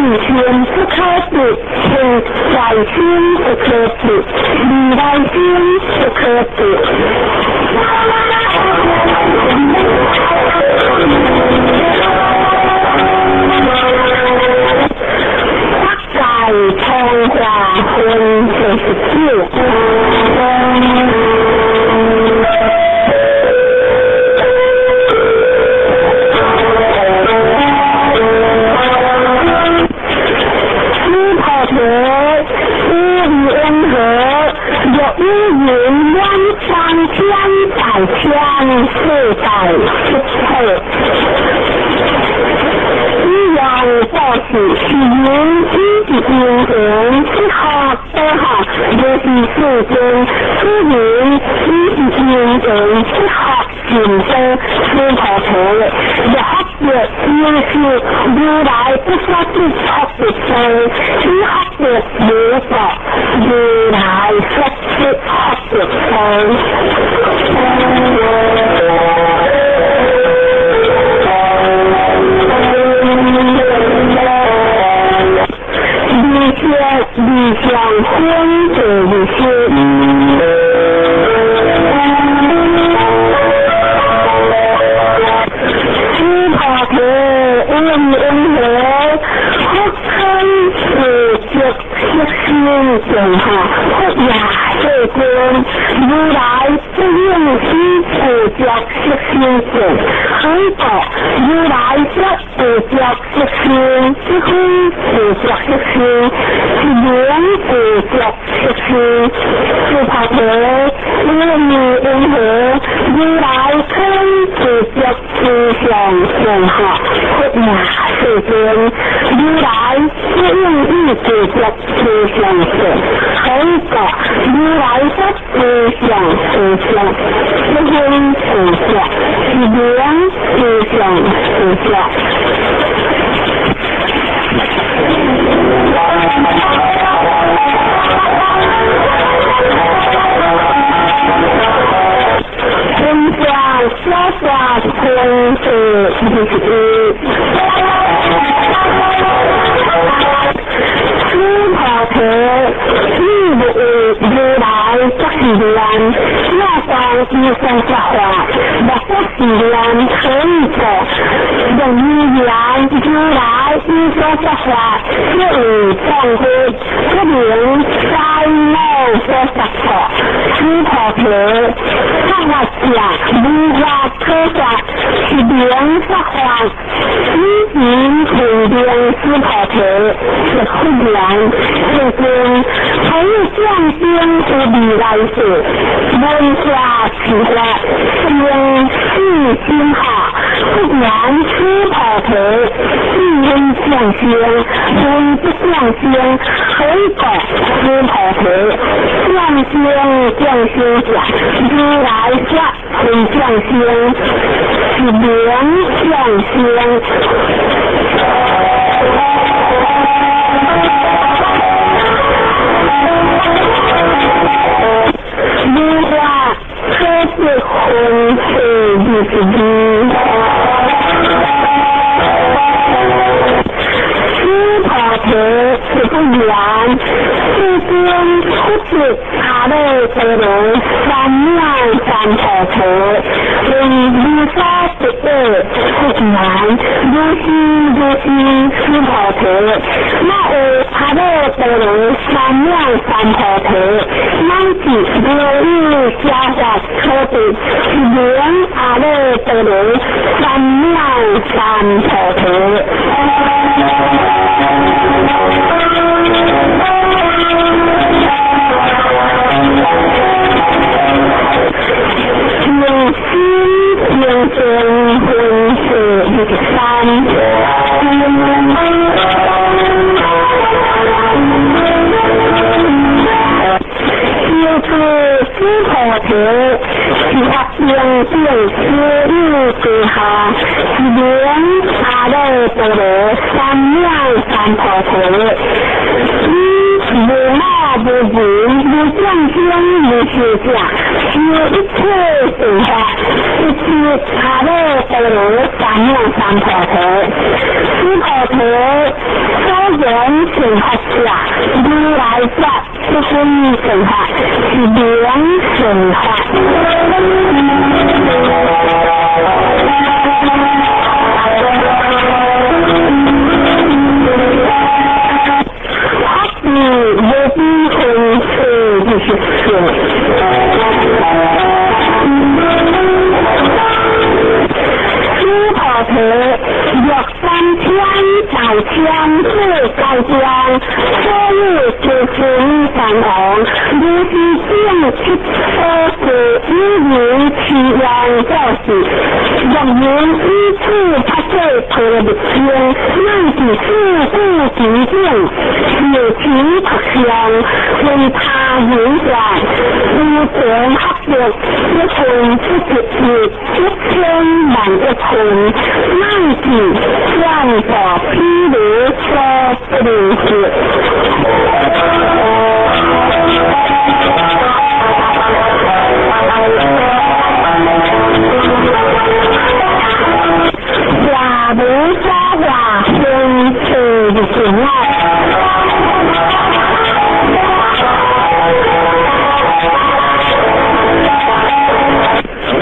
心不可得，行在心不可得，未来心不可得。北界通化分49。有缘两三千大千世代出体，以样报是是缘以是因缘之学得学，如是世间此缘以是因缘之学尽得此菩提，若学着应是如来不说之学的道，此学着无国如来说之学的道。理想分者的心。此菩提无因何，福身是觉色心正哈，福也世间如来不应是自觉色心正，何故如来则自觉色心，是非自觉色心，是名自觉色心。此菩提无因何，如来称自觉自相正哈，福也世间如来不应以自觉自相正，何故如来则自相自相，是非自觉，是名自相自觉。天下小法空者21。此菩提以无为如来则是念，若当以上说法，若不是念，何以故？若以言如来以上说法，即为放非，不能三昧所说错。此菩提说法者，无法可说，是名说法。以言为名此菩提，是不言。世间所有众生之未来世，闻法持法，行四心法，不言此菩提，是因众生，非不众生，何以故？此菩提，众生众生者，如来说非众生，是名众生。如法可得分世22。此菩提是不言，世间不得阿耨多罗三藐三菩提，为如所得者不言，如是如是此菩提，那有阿耨多罗三藐三菩提，乃至无有小法可得，是名阿耨多罗三藐三菩提。用心用真分世23。由此此菩提是法用定所有之下，是名阿耨多罗三藐三菩提。以无我無人無眾生無壽者，修一切善法，一切阿耨多羅三藐三菩提。此菩提所緣成佛者，如來者不非成佛，是名成佛。法智無比分24。此菩提欲三千大千世界中，所有诸尊梵王，如是等七所住有人持愿作是，若人以此法界陀罗密经，乃至四句经典，受持读诵，为他人者，无穷福德，一分不值一千万亿分，乃至万大毗卢所不能得。华无所化，分24。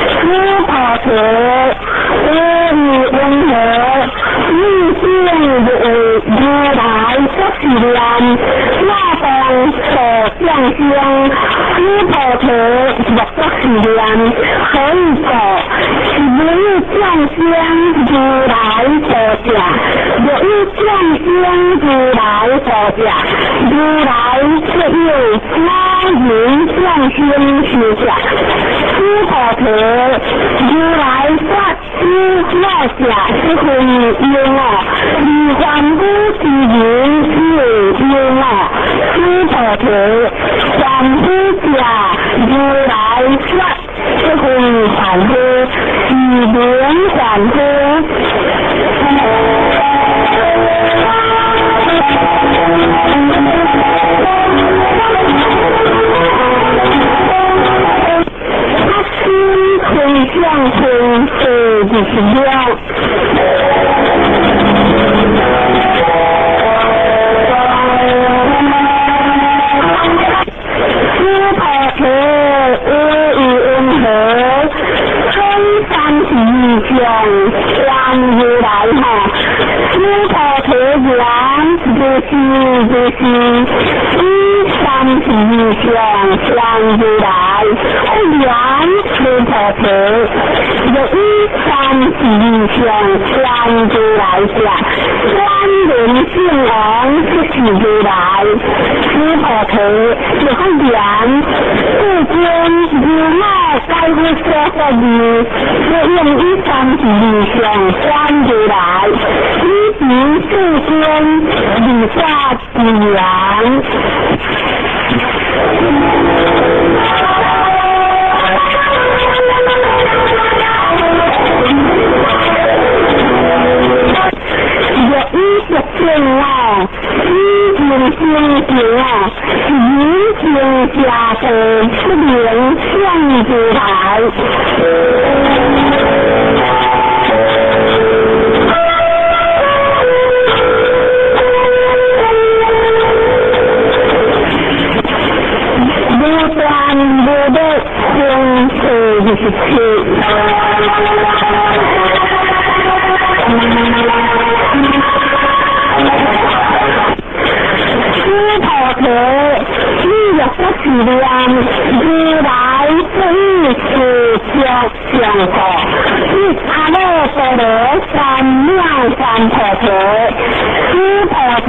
此菩提无义温和，欲见无如来不是念，那当所众生，此菩提若不是念，何以故？是无有众生如来所者，若有众生如来所者，如来则有他人众生修者。此菩提如来说此我者，是非有我；离凡夫之人是有我。此菩提凡夫者，如来说是非凡夫，是名凡夫。心回向分46。此菩提无义温和，称32相观如来哈。此菩提言如是如是，以32相观如来，不言此菩提，若以32相观如来者，转轮圣王即是如来。此菩提若言世间如我解佛所说义，若用以32相观如来，以彼世间如法之言。若以十正我，以人生定我，是人生家道不能相如来。无断无灭分47。此菩提，你若不是念，如来不以自觉相故，以阿耨多罗三藐三菩提。此菩提